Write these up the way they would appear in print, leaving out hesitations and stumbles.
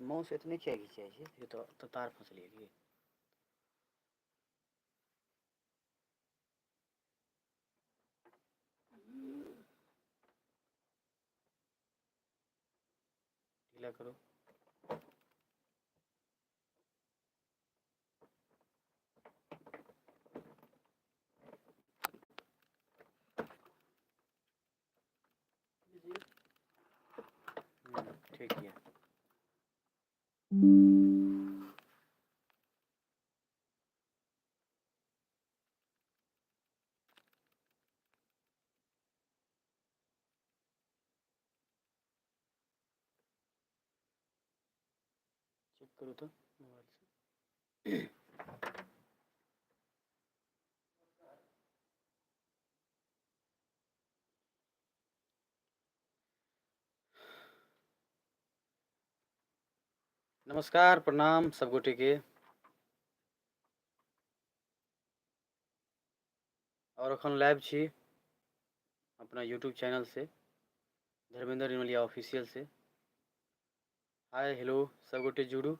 माउस एतने किया घिचाइ छै? ये तऽ तार फँसलियै की? ढीला करू। ठीक यऽ। चेक करू तऽ मोबाइलसँ। नमस्कार, प्रणाम सब गोटे के। और अखन लाइव छी अपना यूट्यूब चैनल से, धर्मेंद्र निर्मलिया ऑफिशियल से। हाय हेलो सब गोटे जुड़ू,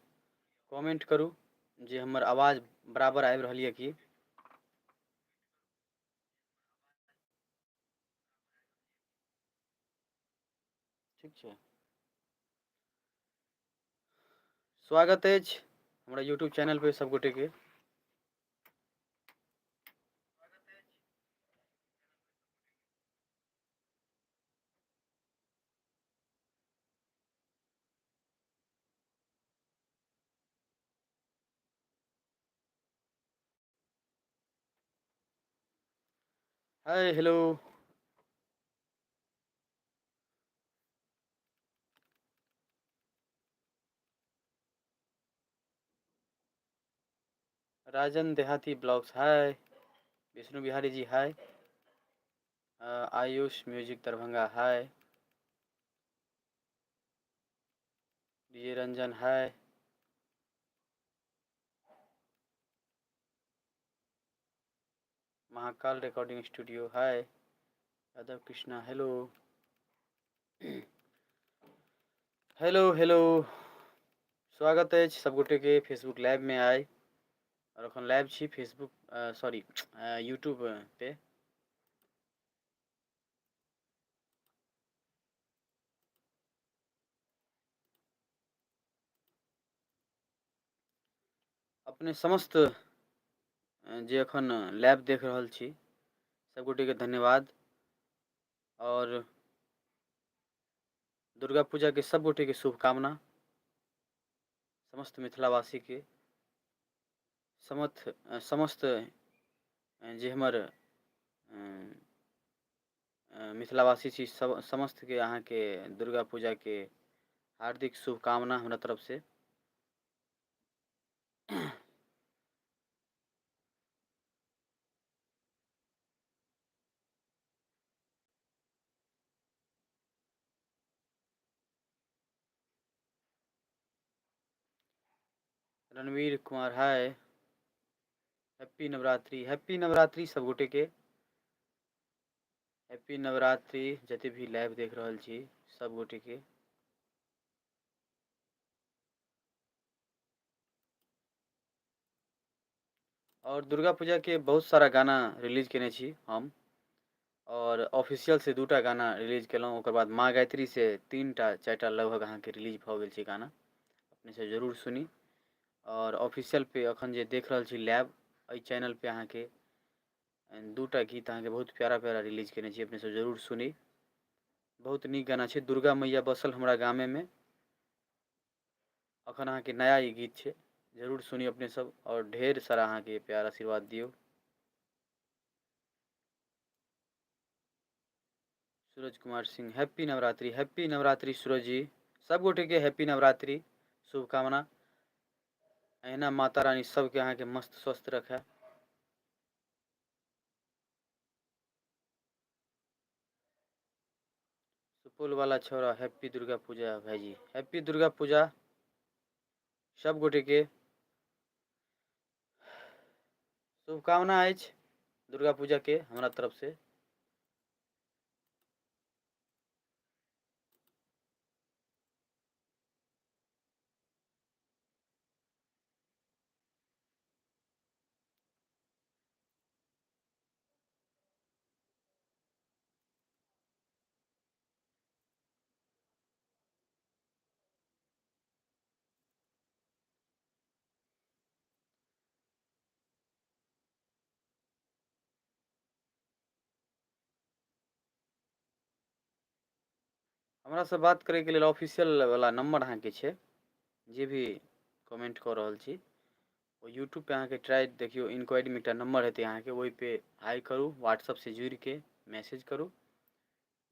कमेंट करू जे हमर आवाज बराबर आबि रहल यऽ की। ठीक छै, स्वागत अछि हमरा यूट्यूब चैनल पे सब गोटे के। Hi hello, Rajan Dehati blogs hi, Vishnu Bihari ji hi, Ayush music Darbhanga hi, DJ Ranjan hi, Mahakal recording studio hi, Yadav Krishna hello, hello hello. स्वागत अछि सब गोटे के फेसबुक लाइव में आइ। और अखन लाइव छी फेसबुक सॉरी यूट्यूब पे। अपने समस्त जे अखन लाइव देख रहल छी सब गोटे के धन्यवाद। और दुर्गा पूजा के सब गोटे के शुभकामना, समस्त मिथिलावासी के, समस्त जे हमर मिथिलावासी छी सब समस्त के अहाँके दुर्गा पूजा के हार्दिक शुभकामना हमरा तरफ से। Ranveer Kumar hi, happy Navratri, happy Navratri सब गोटे के हैप्पी नवरात्रि। जते भी लाइव देख रहल छी सब गोटे के। और दुर्गा पूजा के बहुत सारा गाना रिलीज केने छी हम, और ऑफिशियल से दूटा गाना रिलीज केलहुँ, ओकर बाद माँ गायत्री से 3टा 4टा लगभग अहाँके रिलीज भऽ गेल छै गाना, अपने सब जरूर सुनी। और ऑफिशियल पे अखन जे देख रहल छी लाइव एहि चैनल पे अहाँके दूटा गीत अहाँके बहुत प्यारा प्यारा रिलीज केने छी, अपने सब जरूर सुनी। बहुत नीक गाना छै दुर्गा मैया बसल हमरा गामे में, अखन अहाँके नया ई गीत छै, जरूर सुनी अपने सब और ढेर सारा अहाँके प्यार आशीर्वाद दियौ। सूरज कुमार सिंह हैप्पी नवरात्रि, हैप्पी नवरात्रि सूरज जी, सब गोटे के हैप्पी नवरात्रि शुभकामना। अहिना माता रानी सबके अहाँके मस्त स्वस्थ रखे। सुपौल वाला छौड़ा हैप्पी दुर्गा पूजा भाईजी, हैप्पी दुर्गा पूजा सब गोटे के शुभकामना अछि दुर्गा पूजा के हमरा तरफ से। हमरासँ बात करैके लेल ऑफिशियल वला नम्बर अहाँके छै। जे भी कमेंट कऽ रहल छी ओ यूट्यूबपर अहाँके ट्राइ देखियौ, इन्क्वायरीमे एकटा नम्बर हेतै अहाँके, ओहिपर हाइ करू, व्हाट्सअपसँ जुड़िके मैसेज करू।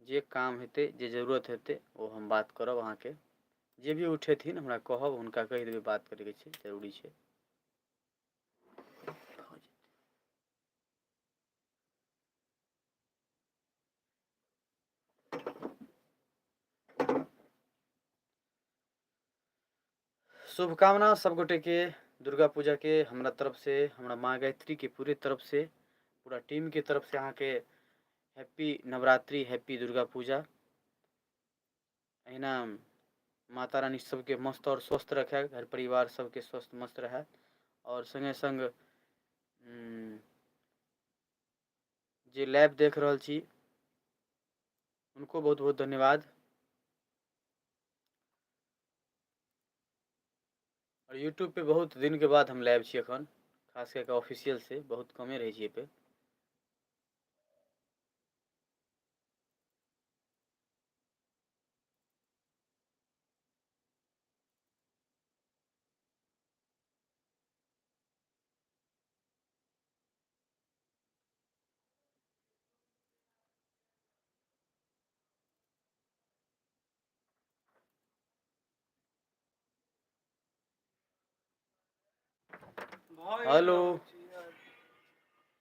जे काम हेतै, जे जरूरत हेतै, ओ हम बात करब अहाँके। जे भी उठेथिन हमरा कहब, हुनका कहि देबै बात करैके छै, जरूरी छै। शुभकामना सब गोटेके दुर्गा पूजाके हमरा तरफसँ, हमरा माँ गायत्रीके पूरे तरफसँ, पूरा टीमके तरफसँ अहाँके हैप्पी नवरात्रि, हैप्पी दुर्गा पूजा। एहिना माता रानी सबके मस्त आओर स्वस्थ रखै, घर परिवार सबके स्वस्थ मस्त रहै। आओर सङ्गे सङ्ग जे लाइव देख रहल छी हुनको बहुत बहुत धन्यवाद। आओर यूट्यूब पे बहुत दिनके बाद हम लाइव छी एखन, खास कए कऽ ऑफिशियल से बहुत कमे रहै छी एहिपर। Hello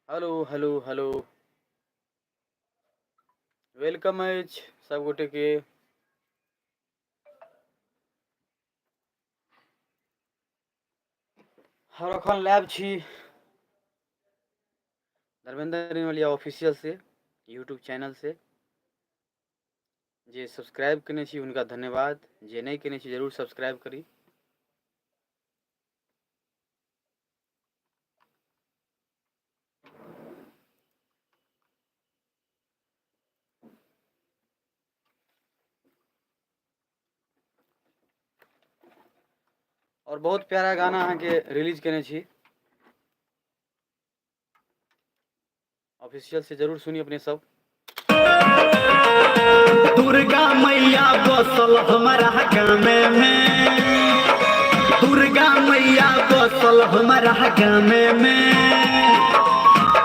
hello hello hello, welcome अछि सब गोटे के। हम एखन लाइव छी धर्मेंद्र निर्मलिया ऑफिशियल से, यूट्यूब चैनल से। जे सब्सक्राइब केने छी हुनका धन्यवाद, जे नहि केने छी जरूर सब्सक्राइब करी। और बहुत प्यारा गाना अहाँके रिलीज केने छी ऑफिशियल से, जरूर सुनी अपने सब। दुर्गा मैया बसल हमारा गामे में, दुर्गा मैया बसल हमारा गामे में,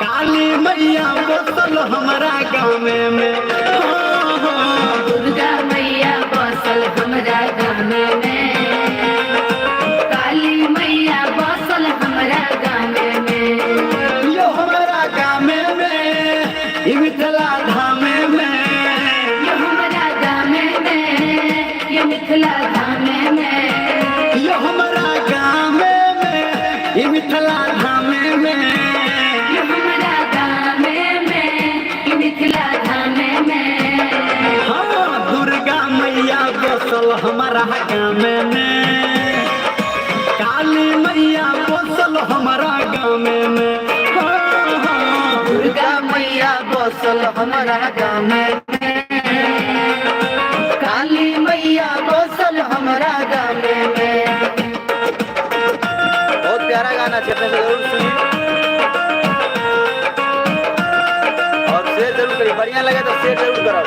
काली मैया बसल हमारा गामे में। हाँ, हाँ। दुर्गा मैया बसल हमरा गामे में, काली मैया बसल हमरा गामे में। यो हमारा गामे में, ई मिथिला धामे में। यो हमरा गामे में, ये मिथिला धामे में। यो हमारा गामे में, ई मिथिला धामे में। यो हमरा गामे में, ये मिथिला धामे में। हाँ, दुर्गा मैया बसल हमारा गामे में, काली मैया बसल हमारा गामे में। हाँ, हाँ। दुर्गा मैया बसल हमरा गामे में, काली मैया बसल हमरा गामे में। बहुत प्यारा गाना छै, अपने से जरूर सुनी और शेयर जरूर करी। बढ़िया लगे तो शेयर जरूर करब।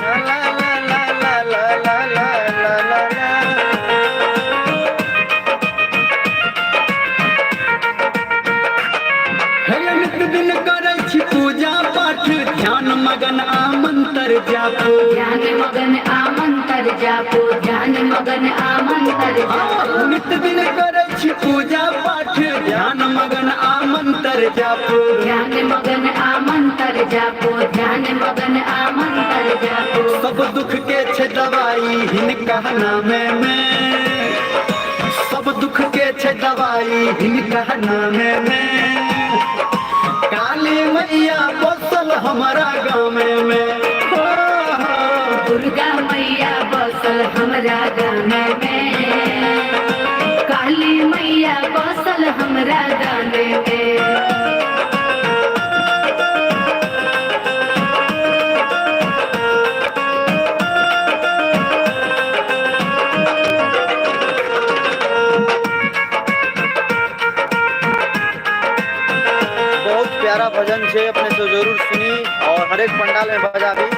ला ला ला ला ला ला ला ला ला ला। हे नित दिन करै छी पूजा पाठ, ध्यान मगन आ मंत्र जापो। ध्यान मगन आ मंत्र जापो, ध्यान मगन आ मंत्र जापो। नित दिन करै छी पूजा पाठ, ध्यान मगन आ मंत्र जापो। ध्यान मगन आ मंत्र जापो, ध्यान मगन आ मंत्र जापो। सब दुख के छै दवाई हिनका नामे में, सब दुख के छै दवाई हिनका नामे में, काली मैया बसल हमारा गामे में। हो, हो। दुर्गा मैया बसल हमरा गामे में, काली मैया बसल हमरा गामे में। बहुत प्यारा भजन छै, अपने से जरूर सुनी और हरेक पंडाल में बजाबी।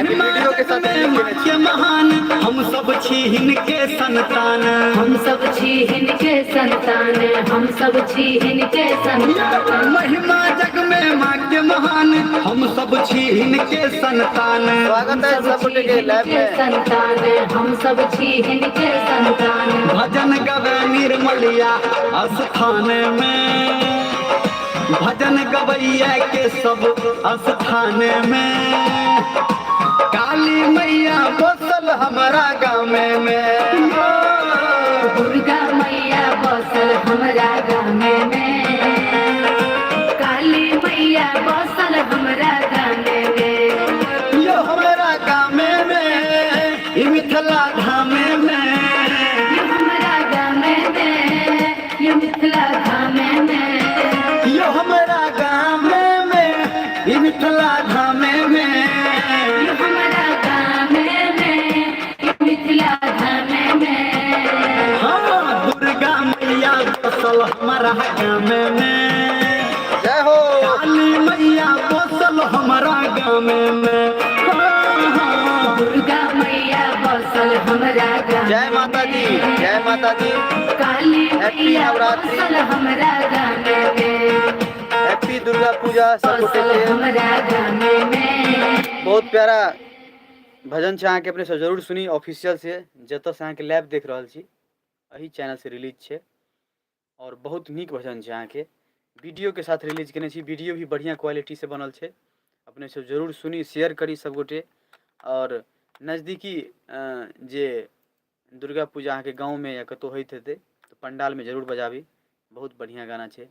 अहाँके महिमा वीडियो के जग साथ में रिलीज माँ केने के छी। महान, हम सब छी हिनके संतान। हम सब छी हिनके संतान, हम सब छी हिनके संतान। महिमा जग में माँ के महान, हम सब छी हिनके संतान। स्वागत है हम सब सब गोटे छी के लाइव हिनके में। संतान, हम सब छी हिनके संतान। भजन गवे निर्मलिया स्थान में, भजन गवैया के सब स्थान में, काली मैया बसल हमारा गाँव में। दुर्गा मैया बसल हमरा गामे में, काली मैया बसल हमरा गामे में। यो हमारा गाँव में, ई मिथिला धाम में। यो हमरा गामे में, यो मिथिला धामे में। यो हमारा गाँव में, ई मिथिला धाम में। यो हमरा गामे में, यो मिथिला धामे में। हाँ, दुर्गा मैया बसल हमारा गाँव में। जय हो। काली मैया बसल हमारा गाँव में। हाँ, हाँ। दुर्गा मैया बसल हमरा गामे जय माता दी, जय माता दी। काली हैप्पी मैया नवरात्रि। बसल हमरा गामे में। हैप्पी दुर्गा पूजा सब गोटे बसल के। हमरा गामे में। बहुत प्यारा भजन छै अहाँके, अपने सब जरूर सुनी ऑफिशियल से, जतऽ से अहाँके लाइव देख रहल छी एहि चैनल से रिलीज छै और बहुत नीक भजन छै। अहाँके वीडियो के साथ रिलीज केने छी, वीडियो भी बढ़िया क्वालिटी से बनल छै। अपने सब जरूर सुनी, शेयर करी सब गोटे। और नजदीकी जे दुर्गा पूजा अहाँके गाँवमे या कतहु होइत हेतै तऽ पंडालमे जरूर बजाबी, बहुत बढ़िया गाना छै।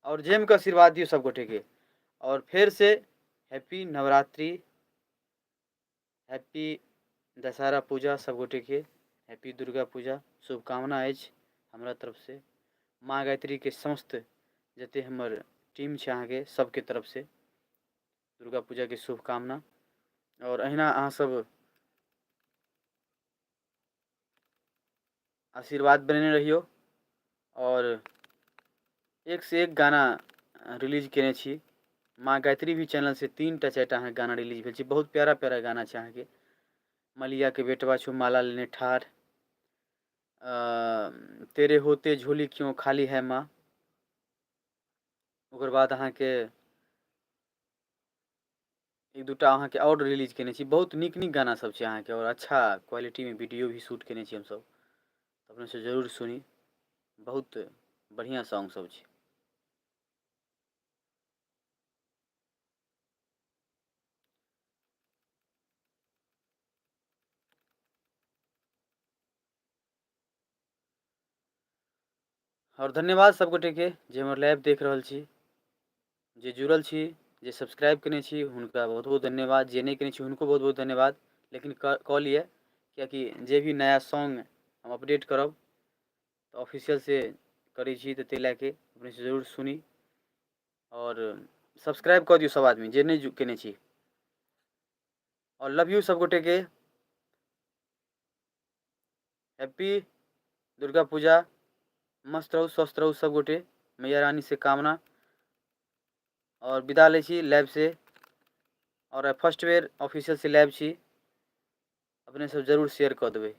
और जमि कऽ आशीर्वाद दियौ सब गोटेके। और फेर से हैप्पी नवरात्रि, हैप्पी दशहरा पूजा सब गोटेके, हैप्पी दुर्गा पूजा शुभकामना अछि हमरा तरफसँ, माँ गायत्रीके समस्त जते हमर टीम छै अहाँके सबके तरफसँ दुर्गा पूजाके शुभकामना। आओर अहिना अहाँ सब आशीर्वाद बनेने रहियौ। आओर एक से एक गाना रिलीज केने छी माँ गायत्री भी चैनल से, 3टा 4टा अहाँके गाना रिलीज भेल छै, बहुत प्यारा प्यारा गाना छै अहाँके। मलिया के बेटवा छौ माला लेने ठाढ़, तेरे होते झोली क्यों खाली है माँ। ओकर बाद अहाँके एक दूटा अहाँके आओर रिलीज केने छी, बहुत नीक नीक गाना सब छै अहाँके और अच्छा क्वालिटीमे वीडियो भी शूट केने छी हमसब, अपने सब जरूर सुनी, बहुत बढ़िआँ सॉन्ग सब छै। आओर धन्यवाद सब गोटेके जे हमर लाइव देख रहल छी, जे जुड़ल छी, जे सब्सक्राइब केने छी हुनका बहुत बहुत धन्यवाद, जे नहि केने छी हुनको बहुत बहुत धन्यवाद। लेकिन कऽ लिअ, किएकि जे भी नया सॉन्ग हम अपडेट करब तऽ ऑफिशियल से करै छी, तऽ ताहि लए कऽ अपनेसँ जरूर सुनी आओर सब्सक्राइब कऽ दियौ सब आदमी जे नहि केने छी। आओर लव यू सब गोटेके, हैप्पी दुर्गा पूजा, मस्त रहू, स्वस्थ रहू सब गोटे, मैया रानी से कामना। और विदा लै छी लाइव से, और फर्स्ट बेर ऑफिशियल से लाइव छी, अपने सब जरूर शेयर कऽ देबै।